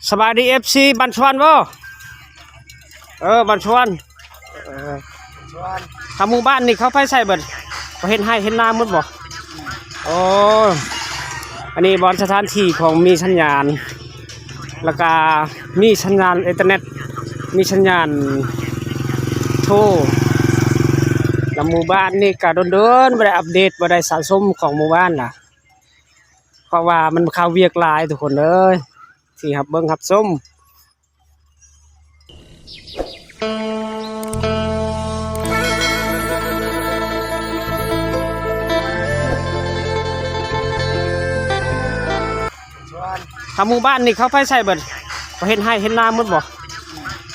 ສະບາຍດີ ເອັຟຊີ ບ້ານສະຫວັນບໍ່? ເອີ ບ້ານສະຫວັນ. ເອີ ທາງໝູ່ບ້ານນີ້ເຂົາໄປໃສເບິດ? ເຂົາເຮັດໄຮ່ເຮັດນາໝົດບໍ່? ໂອ້ ອັນນີ້ບ່ອນສະຖານທີ່ຂອງມີສັນຍານ ແລ້ວກະມີສັນຍານອິນເຕີເນັດ ມີສັນຍານໂທ ແລ້ວໝູ່ບ້ານນີ້ກະດົນໆບໍ່ໄດ້ອັບເດດ ບໍ່ໄດ້ສະສົມຂອງໝູ່ບ້ານລະ ເພາະວ່າມັນຄາວວຽກຫຼາຍທຸກຄົນເອີຍ ທີ່ຮັບເບິ່ງຮັບຊົມ. ທາງໝູ່ບ້ານນີ້ເຂົາໄປໃສເບິດ? ເຂົາເຮັດໄຮ່ເຮັດນາໝົດບໍ່?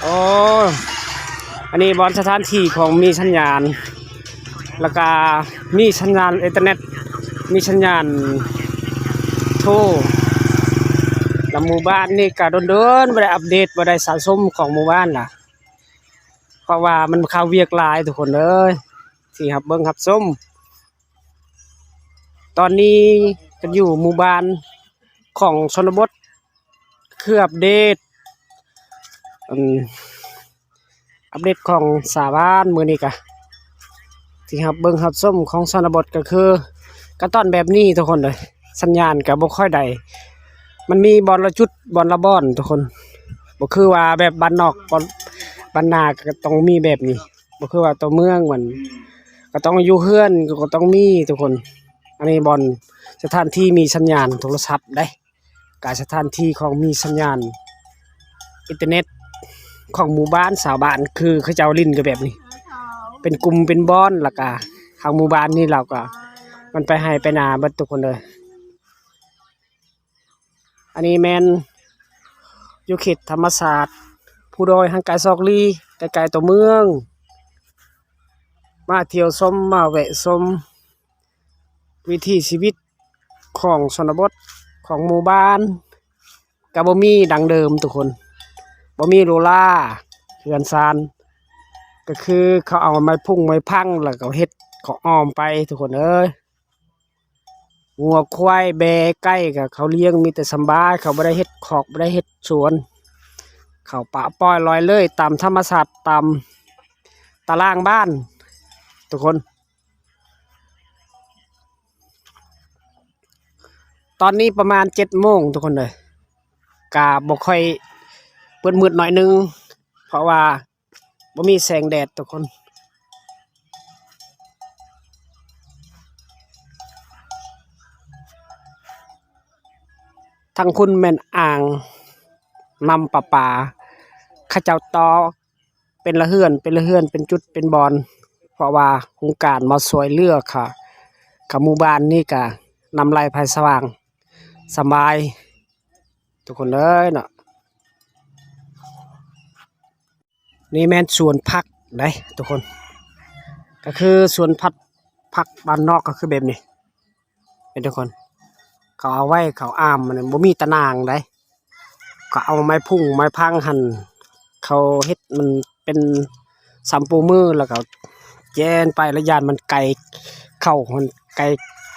ໂອ້ ອັນນີ້ບ່ອນສະຖານທີ່ຂອງມີສັນຍານ ແລ້ວກະມີສັນຍານອິນເຕີເນັດ ມີສັນຍານໂທ ແລ້ວໝູ່ບ້ານນີ້ກະດົນໆບໍ່ໄດ້ອັບເດດ ບໍ່ໄດ້ສະສົມຂອງໝູ່ບ້ານລະ ເພາະວ່າມັນຄາວວຽກຫຼາຍທຸກຄົນເອີຍ ທີ່ຮັບເບິ່ງຮັບຊົມ. ຕອນນີ້ກະຢູ່ໝູ່ບ້ານຂອງຊົນນະບົດ ຄືອັບເດດ ອັນ ອັບເດດຂອງຊາວບ້ານມື້ນີ້ກະ ທີ່ຮັບເບິ່ງຮັບຊົມຂອງຊົນນະບົດກະຄື ກະຕອນແບບນີ້ທຸກຄົນເອີຍ ສັນຍານກະບໍ່ຄ່ອຍໄດ້ ມັນມີບ່ອນລະຈຸດບ່ອນລະບ່ອນທຸກຄົນ ບໍ່ຄືວ່າແບບບ້ານນອກ ບ້ານ ບ້ານນາກະຕ້ອງມີແບບນີ້ ບໍ່ຄືວ່າຕົວເມືອງມັນ ກະຕ້ອງຢູ່ເຮືອນກະຕ້ອງມີທຸກຄົນ. ອັນນີ້ບ່ອນສະຖານທີ່ມີສັນຍານໂທລະສັບເດ້ ກະສະຖານທີ່ຂອງມີສັນຍານອິນເຕີເນັດຂອງໝູ່ບ້ານຊາວບ້ານ ຄືເຂົາເຈົ້າຫຼິ້ນກະແບບນີ້ ເປັນກຸ່ມເປັນບ່ອນ ແລ້ວກະທາງໝູ່ບ້ານນີ້ລາວກະ ມັນໄປໄຮ່ໄປນາເບິດທຸກຄົນເອີຍ. ອັນນີ້ແມ່ນຢູ່ເຂດທຳມະຊາດ ພູດອຍຫ່າງໄກສອກຫຼີ ໃກ້ໆຕົວເມືອງ ມາທ່ຽວຊົມ ມາແວະຊົມວິຖີຊີວິດຂອງຊົນນະບົດ ຂອງໝູ່ບ້ານ ກະບໍ່ມີດັ່ງເດີມທຸກຄົນ ບໍ່ມີຫຼູຫຼາເຮືອນຊານ ກະຄືເຂົາເອົາໄມ້ພຸ້ງໄມ້ພັງ ແລ້ວກະເຮັດເຂົາອ້ອມໄປທຸກຄົນເອີຍ. ງົວຄວາຍແບ້ໄກ່ກະເຂົາລ້ຽງມີແຕ່ສຳບາຍ ເຂົາບໍ່ໄດ້ເຮັດຄອກ ບໍ່ໄດ້ເຮັດສວນ ເຂົາປະປ່ອຍລອຍເລີຍຕາມທຳມະຊາດ ຕາມຕາລາງບ້ານທຸກຄົນ. ຕອນນີ້ປະມານເຈັດໂມງທຸກຄົນເອີຍ ກະບໍ່ຄ່ອຍມືດໆໜ້ອຍໜຶ່ງ ເພາະວ່າ ບໍ່ມີແສງແດດທຸກຄົນ. ທາງພຸ້ນແມ່ນອ່າງນ້ຳປະປາ ເຂົາເຈົ້າຕໍ່ເປັນລະເຮືອນ ເປັນລະເຮືອນ ເປັນຈຸດເປັນບ່ອນ ເພາະວ່າໂຄງການມາຊ່ວຍເຫຼືອເຂົາ ເຂົາໝູ່ບ້ານນີ້ກະນ້ຳໄຫຼໄຟສະຫວ່າງສະບາຍ ທຸກຄົນເອີຍເນາະ. ນີ້ແມ່ນສວນຜັກເດ້ທຸກຄົນ ກະຄືສວນຜັກ ຜັກບ້ານນອກກະຄືແບບນີ້ເດ້ທຸກຄົນ ເຂົາເອົາໄວ້ ເຂົາອ້າມ ມັນບໍ່ມີຕາໜ່າງເດ້ ເຂົາເອົາໄມ້ພຸ້ງໄມ້ພັງຫັ້ນ ເຂົາເຮັດມັນເປັນສຳປູມື ແລ້ວກະແຈນໄປ ລະຢ້ານມັນໄກ່ເຂົ້າ ມັນໄກ່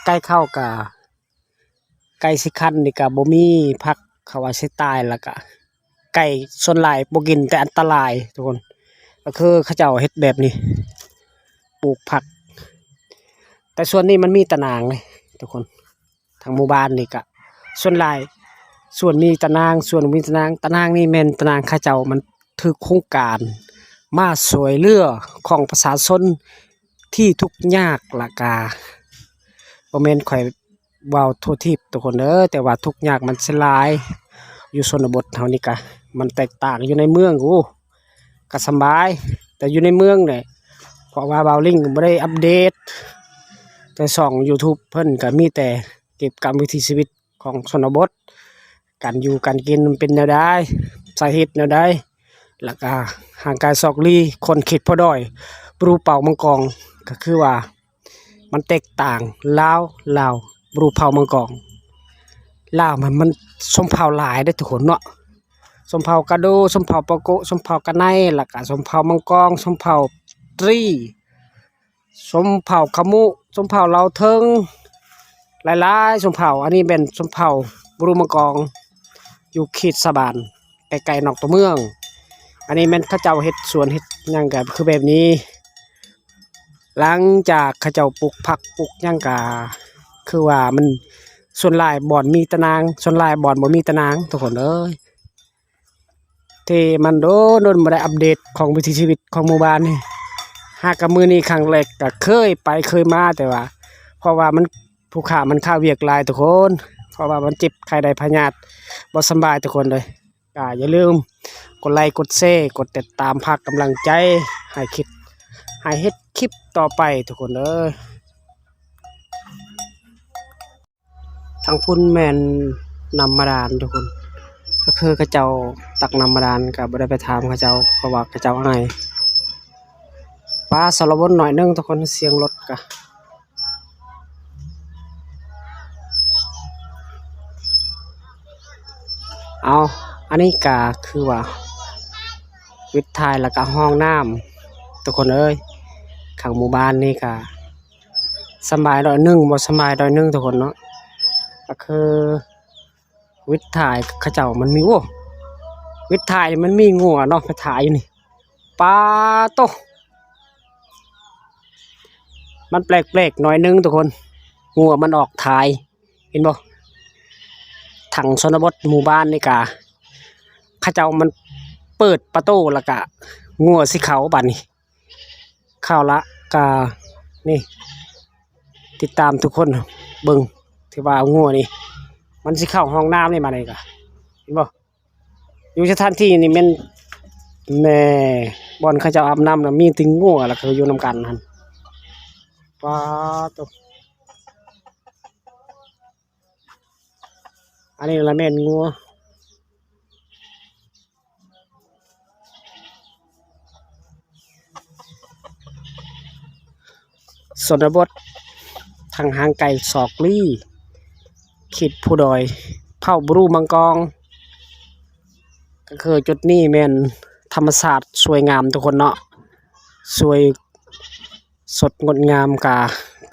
ໄກ່ເຂົ້າກະ ໄກ່ຊິຂັນນີ້ກະບໍ່ມີຜັກ ເຂົາວ່າຊິຕາຍ ແລ້ວກະໄກ່ສ່ວນຫຼາຍບໍ່ກິນ ແຕ່ອັນຕະລາຍທຸກຄົນ ກະຄືເຂົາເຈົ້າເຮັດແບບນີ້ ປູກຜັກ ແຕ່ສ່ວນນີ້ມັນມີຕາໜ່າງເດ້ທຸກຄົນ ທາງໝູ່ບ້ານນີ້ກະສ່ວນຫຼາຍ ສ່ວນມີຕາໜ່າງ ສ່ວນບໍ່ມີຕາໜ່າງ ຕາໜ່າງນີ້ແມ່ນຕາໜ່າງເຂົາເຈົ້າ ມັນຖືກໂຄງການມາຊ່ວຍເຫຼືອຂອງປະຊາຊົນທີ່ທຸກຍາກ ແລ້ວກະບໍ່ແມ່ນຂ້ອຍ ເວົ້າທົ່ວທີບທຸກຄົນເດີ ແຕ່ວ່າທຸກຍາກມັນຊິຫຼາຍ ຢູ່ຊົນນະບົດເຮົານີ້ກະ ມັນແຕກຕ່າງຢູ່ໃນເມືອງ ໂອ້ ກະສຳບາຍ ແຕ່ຢູ່ໃນເມືອງນີ້ ເພາະວ່າບ່າວລິງກະບໍ່ໄດ້ອັບເດດ ແຕ່ຊ່ອງຢູທູບເພິ່ນກະມີແຕ່ເກັບກຳວິຖີຊີວິດຂອງຊົນນະບົດ ການຢູ່ການກິນມັນເປັນແນວໃດ ສາເຮັດແນວໃດ ແລ້ວກະຫ່າງໄກສອກຫຼີ ຄົນເຂດພູດອຍ ບຣູເປົ່າມັງກອງ ກະຄືວ່າ ມັນແຕກຕ່າງລາວ ລາວ ບຣູເຜົ່າມັງກອງ ລາວມັນ ມັນຊົນເຜົ່າຫຼາຍເດ້ທຸກຄົນເນາະ ຊົນເຜົ່າກະໂດ ຊົນເຜົ່າປະໂກະ ຊົນເຜົ່າກະໄນ ແລ້ວກະຊົນເຜົ່າມັງກອງ ຊົນເຜົ່າຕຣີ ຊົນເຜົ່າຂະມຸ ຊົນເຜົ່າລາວເທິງ ຫຼາຍໆຊົນເຜົ່າ ອັນນີ້ແມ່ນຊົນເຜົ່າບຣູມັງກອງ ຢູ່ເຂດຊາວບ້ານ ໃກ້ໆນອກຕົວເມືອງ. ອັນນີ້ແມ່ນເຂົາເຈົ້າເຮັດສວນເຮັດຫຍັງກໍຄືແບບນີ້. ຫຼັງຈາກເຂົາເຈົ້າປູກຜັກປູກຫຍັງກະ ຄືວ່າມັນ ສ່ວນຫຼາຍບ່ອນມີຕາໜ່າງ ສ່ວນຫຼາຍບ່ອນບໍ່ມີຕາໜ່າງ ທຸກຄົນເອີຍ. ທີ່ມັນໂດນໆບໍ່ໄດ້ອັບເດດຂອງວິຖີຊີວິດຂອງໝູ່ບ້ານນີ້. ຫາກະມື້ນີ້ຄັ້ງແລກ ກະເຄີຍໄປເຄີຍມາ ແຕ່ວ່າ ເພາະວ່າມັນ ຜູ້ຂ້າມັນຄາວຽກຫຼາຍ ທຸກຄົນ ເພາະວ່າມັນເຈັບໄຂ້ໄດ້ພະຍາດ ບໍ່ສຳບາຍ ທຸກຄົນເອີຍ. ກະຢ່າລືມກົດໄລ ກົດແຊ ກົດຕິດຕາມ ຝາກກຳລັງໃຈໃຫ້ຄິດ ໃຫ້ເຮັດຄລິບຕໍ່ໄປ ທຸກຄົນເອີຍ. ທາງພຸ້ນແມ່ນນ້ຳບາດານ ທຸກຄົນ ກໍຄືເຂົາເຈົ້າຕັກນ້ຳບາດານ ກໍບໍ່ໄດ້ໄປຖາມເຂົາເຈົ້າ ເພາະວ່າເຂົາເຈົ້າອາຍ. ປາ ຊົນນະບົດໜ້ອຍໜຶ່ງ ທຸກຄົນ ສຽງລົດກະ ເອົາ ອັນນີ້ກະຄືວ່າວິດຖ່າຍ ແລ້ວກະຫ້ອງນ້ຳ ທຸກຄົນເອີຍ. ຂ້າງໝູ່ບ້ານນີ້ກະສຳບາຍໜ້ອຍໜຶ່ງ ບໍ່ສຳບາຍໜ້ອຍໜຶ່ງ ທຸກຄົນເນາະ. ກະຄືວິດຖ່າຍເຂົາເຈົ້າມັນມີ ໂອ້ ວິດຖ່າຍມັນມີງົວເນາະ ໄປຖ່າຍຢູ່ນີ້. ປາໂຕ ມັນແປກໆໜ້ອຍໜຶ່ງ ທຸກຄົນ ງົວມັນອອກຖ່າຍ ເຫັນບໍ່? ທາງຊົນນະບົດໝູ່ບ້ານນີ້ກະ ເຂົາເຈົ້າມັນເປີດປະຕູ ແລ້ວກະງົວຊິເຂົ້າບາດນີ້. ເຂົ້າລະ ກະນີ້ ຕິດຕາມທຸກຄົນເບິ່ງ ຖືວ່າງົວນີ້ ມັນຊິເຂົ້າຫ້ອງນ້ຳນີ້ບາດນີ້ກະ ເຫັນບໍ່? ຢູ່ສະຖານທີ່ນີ້ແມ່ນ ແມ່ ບ່ອນເຂົາເຈົ້າອາບນ້ຳນະ ມີແຕ່ງົວ ແລ້ວກໍຢູ່ນຳກັນຫັ້ນ. ປາໂຕ ອັນນີ້ລະແມ່ນງົວ. ຊົນນະບົດ ທາງຫ່າງໄກສອກຫຼີ ເຂດພູດອຍ ເຜົ່າບຣູມັງກອງ. ກໍຄືຈຸດນີ້ແມ່ນທຳມະຊາດສວຍງາມ ທຸກຄົນເນາະ ສວຍສົດງົດງາມ ກະ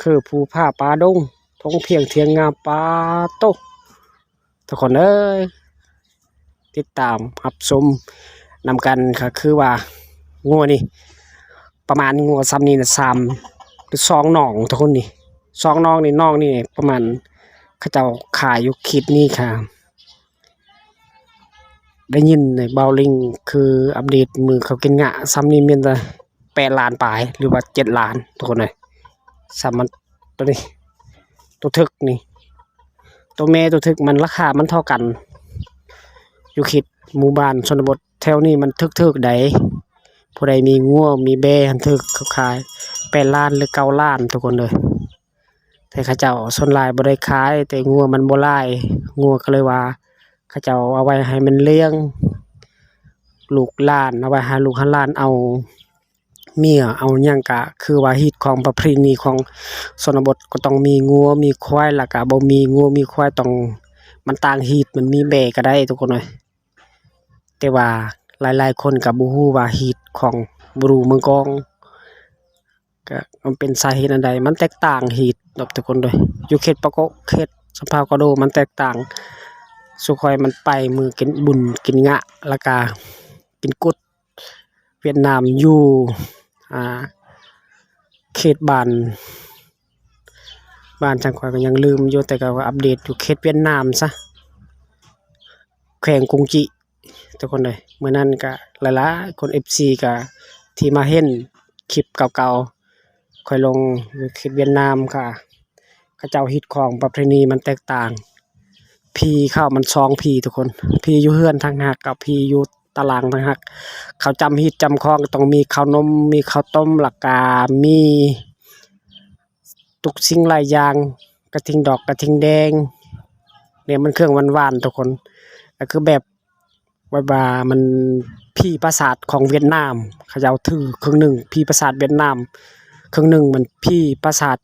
ຄືພູຜາປ່າດົງ ທົ່ງພຽງທຽງນາ. ປາໂຕ ທຸກຄົນເອີຍ ຕິດຕາມຮັບຊົມນຳກັນ. ກໍຄືວ່າງົວນີ້ ປະມານງົວຊ່ຳນີ້ນະ ສາມ ຫຼື ສອງໜອງ ທຸກຄົນນີ້ ສອງໜອງນີ້ ໜອງນີ້ປະມານ ເຂົາເຈົ້າຂາຍຢູ່ເຂດນີ້ຄ່ະ. ໄດ້ຍິນໃນບ່າວລິງ ຄືອັບເດດມື້ເຂົາກິນຫຍ້າ ຊ່ຳນີ້ແມ່ນແຕ່ແປດລ້ານປາຍ ຫຼືວ່າເຈັດລ້ານ ທຸກຄົນເອີຍ. ຊ່ຳມັນ ໂຕນີ້ ໂຕເຖິກນີ້ ໂຕແມ່ໂຕເຖິກ ມັນລາຄາມັນເທົ່າກັນ ຢູ່ເຂດໝູ່ບ້ານຊົນນະບົດແຖວນີ້ມັນຖືກໆໃດ໋. ຜູ້ໃດມີງົວມີແບ້ຫັ້ນ ຖືກເຂົາຂາຍແປດລ້ານ ຫຼື ເກົ້າລ້ານ ທຸກຄົນເອີຍ. ແຕ່ເຂົາເຈົ້າສ່ວນຫຼາຍບໍ່ໄດ້ຂາຍ ແຕ່ງົວມັນບໍ່ຫຼາຍ ງົວກໍເລີຍວ່າ ເຂົາເຈົ້າເອົາໄວ້ໃຫ້ມັນລ້ຽງລູກຫຼານ ເອົາໄວ້ໃຫ້ລູກໃຫ້ຫຼານເອົາເມຍເອົາຫຍັງ. ກະຄືວ່າຮີດຄອງປະເພນີຂອງຊົນນະບົດ ກໍຕ້ອງມີງົວມີຄວາຍ ແລ້ວກະບໍ່ມີງົວມີຄວາຍ ຕ້ອງ ມັນຕ່າງຮີດ ມັນມີແບ້ກໍໄດ້ ທຸກຄົນເອີຍ. ແຕ່ວ່າຫຼາຍໆຄົນກໍບໍ່ຮູ້ວ່າຮີດຂອງບຣູເມືອງກອງ ກະມັນເປັນສາເຫດອັນໃດ ມັນແຕກຕ່າງຮີດເນາະ ທຸກຄົນເດີ. ຢູ່ເຂດປາໂກະ ເຂດຊຳເຜົ່າກະໂດ ມັນແຕກຕ່າງ. ສຸຂ້ອຍມັນໄປມື້ກິນບຸນກິນງະ ແລ້ວກະກິນກຸດຫວຽດນາມ ຢູ່ ອ່າ ເຂດບ້ານ ບ້ານຈັ່ງຂ້ອຍກໍຍັງລືມຢູ່ ແຕ່ກໍອັບເດດຢູ່ເຂດຫວຽດນາມຊະ ແຂວງກົງຈີ ທຸກຄົນເອີຍ. ມື້ນັ້ນກະຫຼາຍໆຄົນ ເອັຟຊີ ກະທີ່ມາເຫັນຄລິບເກົ່າໆ ຂ້ອຍລົງຢູ່ເຂດຫວຽດນາມ ກະເຂົາເຈົ້າຮີດຄອງປະເພນີມັນແຕກຕ່າງ. ຜີເຂົາມັນສອງຜີ ທຸກຄົນ ຜີຢູ່ເຮືອນຕ່າງຫາກ ກັບຜີຢູ່ຕາລາງຕ່າງຫາກ. ເຂົາຈຳຮີດຈຳຄອງ ຕ້ອງມີເຂົ້າໜົມ ມີເຂົ້າຕົ້ມ ແລ້ວກະມີ ທຸກສິ່ງຫຼາຍຢ່າງ ກະທິງດອກກະທິງແດງ ແນວມັນເຄື່ອງຫວານໆ ທຸກຄົນ. ກໍຄືແບບ ແບບວ່າມັນຜີປາສາດຂອງຫວຽດນາມ ເຂົາເຈົ້າຖືເຄິ່ງໜຶ່ງຜີປາສາດຫວຽດນາມ ເຄິ່ງໜຶ່ງມັນຜີປາສາດ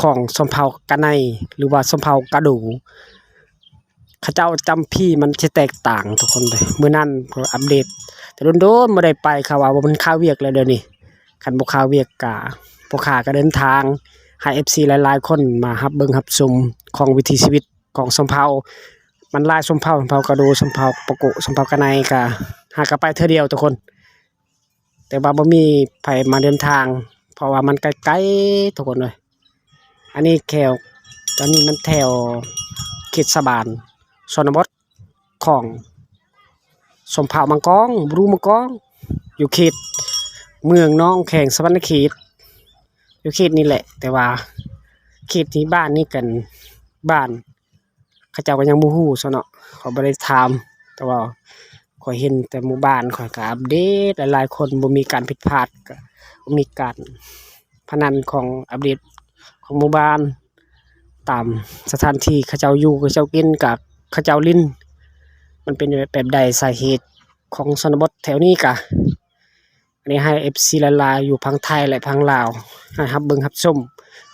ຂອງຊົນເຜົ່າກະໄນ ຫຼືວ່າຊົນເຜົ່າກະດູ. ເຂົາເຈົ້າຈຳຜີມັນຊິແຕກຕ່າງ ທຸກຄົນເດີ. ມື້ນັ້ນຂ້ອຍອັບເດດ ແຕ່ດົນໆບໍ່ໄດ້ໄປ ເຂົາວ່າບໍ່ແມ່ນຄາວວຽກແລ້ວດຽວນີ້. ຄັນບໍ່ຄາວວຽກກະ ພວກຂ້າກະເດີນທາງ ໃຫ້ເອັຟຊີຫຼາຍໆຄົນມາຮັບເບິ່ງຮັບຊົມຂອງວິຖີຊີວິດຂອງຊົນເຜົ່າ ມັນຫຼາຍຊົນເຜົ່າ, ຊົນເຜົ່າກະດູ, ຊົນເຜົ່າປະໂກະ, ຊົນເຜົ່າກະໄນ ກະຫາກະໄປເທື່ອດຽວທຸກຄົນ. ແຕ່ວ່າບໍ່ມີໃຜມາເດີນທາງ ເພາະວ່າມັນໄກໆ ທຸກຄົນເອີຍ. ອັນນີ້ແຖວ ອັນນີ້ມັນແຖວເຂດສະບານ ຊົນນະບົດ ຂອງຊົນເຜົ່າມັງກອງ, ບຣູມັງກອງ ຢູ່ເຂດເມືອງໜອງ ແຂວງສະຫວັນນະເຂດ ຢູ່ເຂດນີ້ແຫຼະ. ແຕ່ວ່າເຂດນີ້ ບ້ານນີ້ກັນ ບ້ານ ເຂົາເຈົ້າກໍຍັງບໍ່ຮູ້ຊັ້ນເນາະ, ຂ້ອຍບໍ່ໄດ້ຖາມ ແຕ່ວ່າຂ້ອຍເຫັນແຕ່ໝູ່ບ້ານ, ຂ້ອຍກໍອັບເດດ ຫຼາຍໆຄົນບໍ່ມີການຜິດພາດ, ກໍບໍ່ມີການພະນັນຂອງອັບເດດຂອງໝູ່ບ້ານ ຕາມສະຖານທີ່ເຂົາເຈົ້າຢູ່ ເຂົາເຈົ້າກິນ ກະເຂົາເຈົ້າຫຼິ້ນ ມັນເປັນແບບໃດ, ສາເຫດຂອງຊົນນະບົດແຖວນີ້ກະ ອັນນີ້ໃຫ້ເອັຟຊີຫຼາຍໆ ຢູ່ຝັ່ງໄທ ແລະ ຝັ່ງລາວ ໃຫ້ຮັບເບິ່ງຮັບຊົມ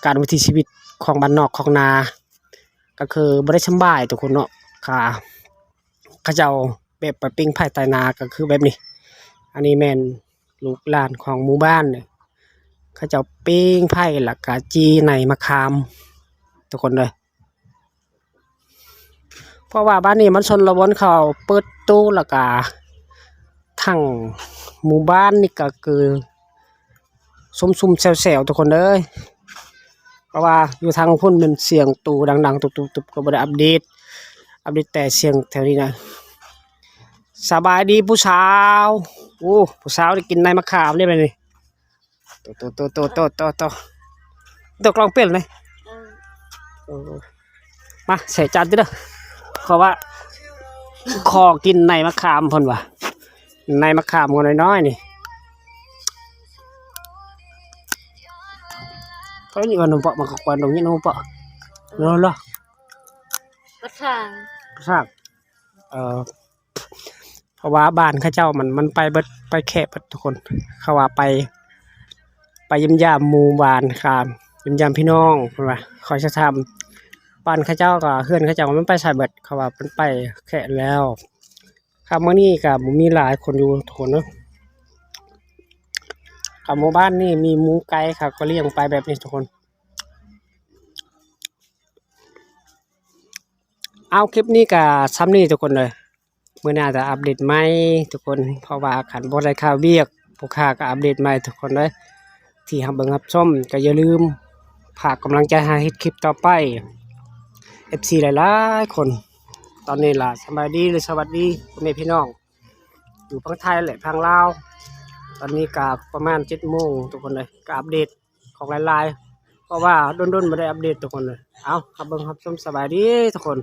ການວິຖີຊີວິດຂອງບ້ານນອກຂອງນາ ກໍຄືບໍ່ໄດ້ສຳບາຍທຸກຄົນເນາະ, ກະເຂົາເຈົ້າແບບໄປປີ້ງໄຟໃຕ້ນາ ກໍຄືແບບນີ້. ອັນນີ້ແມ່ນລູກຫຼານຂອງໝູ່ບ້ານ ເຂົາເຈົ້າປີ້ງໄຟ ແລ້ວກະຈີ່ໃນມະຂາມ ທຸກຄົນເດີ. ເພາະວ່າບ້ານນີ້ມັນຊົນລະບົດ ເຂົາເປີດຕູ້ ແລ້ວກະທັງໝູ່ບ້ານນີ້ກໍຄືຊຸ່ມໆແຊວໆ ທຸກຄົນເອີຍ. ເພາະວ່າຢູ່ທາງພຸ້ນແມ່ນສຽງຕູ້ດັງໆ ຕຸບໆໆ ກໍບໍ່ໄດ້ອັບເດດ, ອັບເດດແຕ່ສຽງແຖວນີ້ນະ. ສະບາຍດີຜູ້ສາວ. ໂອ້ ຜູ້ສາວໄດ້ກິນໃນມະຂາມເດ້ບັດນີ້. ໂຕ ໂຕ ໂຕ ໂຕ ໂຕ ໂຕ ໂຕ ໂຕ ກະລອງເປັນເລີຍ. ເອີ ເອີ ມາໃສ່ຈານຕິເດີ ເພາະວ່າຂໍກິນໃນມະຂາມເພິ່ນວ່າ ໃນມະຂາມຫົວນ້ອຍໆນີ້. ເຂົານີ້ວ່າໜົມເປາະ ມັນກໍກວນດົງນີ້ໜົມເປາະ ເນາະ ລະ ກະຊາງ ກະຊາງ ເອີ ເພາະວ່າບ້ານເຂົາເຈົ້າມັນ ມັນໄປເບິດ ໄປແຄະເບິດທຸກຄົນ. ເຂົາວ່າໄປ ໄປຢ້ຽມຢາມໝູ່ບ້ານຂ້າມ ຢ້ຽມຢາມພີ່ນ້ອງ ເພິ່ນວ່າ. ຂ້ອຍຊິຖາມ ບ້ານເຂົາເຈົ້າກະເຮືອນເຂົາເຈົ້າມັນໄປໃສເບິດ, ເຂົາວ່າເພິ່ນໄປແຄະແລ້ວ. ຄ່ຳມື້ນີ້ກະບໍ່ມີຫຼາຍຄົນຢູ່ທຸກຄົນເອີຍ. ກະໝູ່ບ້ານນີ້ມີໝູ່ໄກ່ ເຂົາກໍລ້ຽງໄປແບບນີ້ທຸກຄົນ. ເອົາ ຄລິບນີ້ກະຊ່ຳນີ້ທຸກຄົນເດີ. ມື້ໜ້າຈະອັບເດດໃໝ່ທຸກຄົນ, ເພາະວ່າຄັນບໍ່ໄດ້ເຂົ້າວຽກ ພວກຂ້າກໍອັບເດດໃໝ່ທຸກຄົນເດີ. ທີ່ຮັບເບິ່ງຮັບຊົມກໍຢ່າລືມຝາກກຳລັງໃຈໃຫ້ເຮັດຄລິບຕໍ່ໄປ ເອັຟຊີຫຼາຍໆຄົນ. ຕອນນີ້ລະ ສະບາຍດີ ຫຼື ສະຫວັດດີພໍ່ແມ່ພີ່ນ້ອງ ຢູ່ຝັ່ງໄທ ແລະ ຝັ່ງລາວ. ຕອນນີ້ກໍປະມານເຈັດໂມງທຸກຄົນເດີ, ກໍອັບເດດ ຂອງຫຼາຍໆ ເພາະວ່າດົນໆບໍ່ໄດ້ອັບເດດທຸກຄົນເລີຍ. ເອົາ ຮັບເບິ່ງຮັບຊົມ ສະບາຍດີທຸກຄົນ.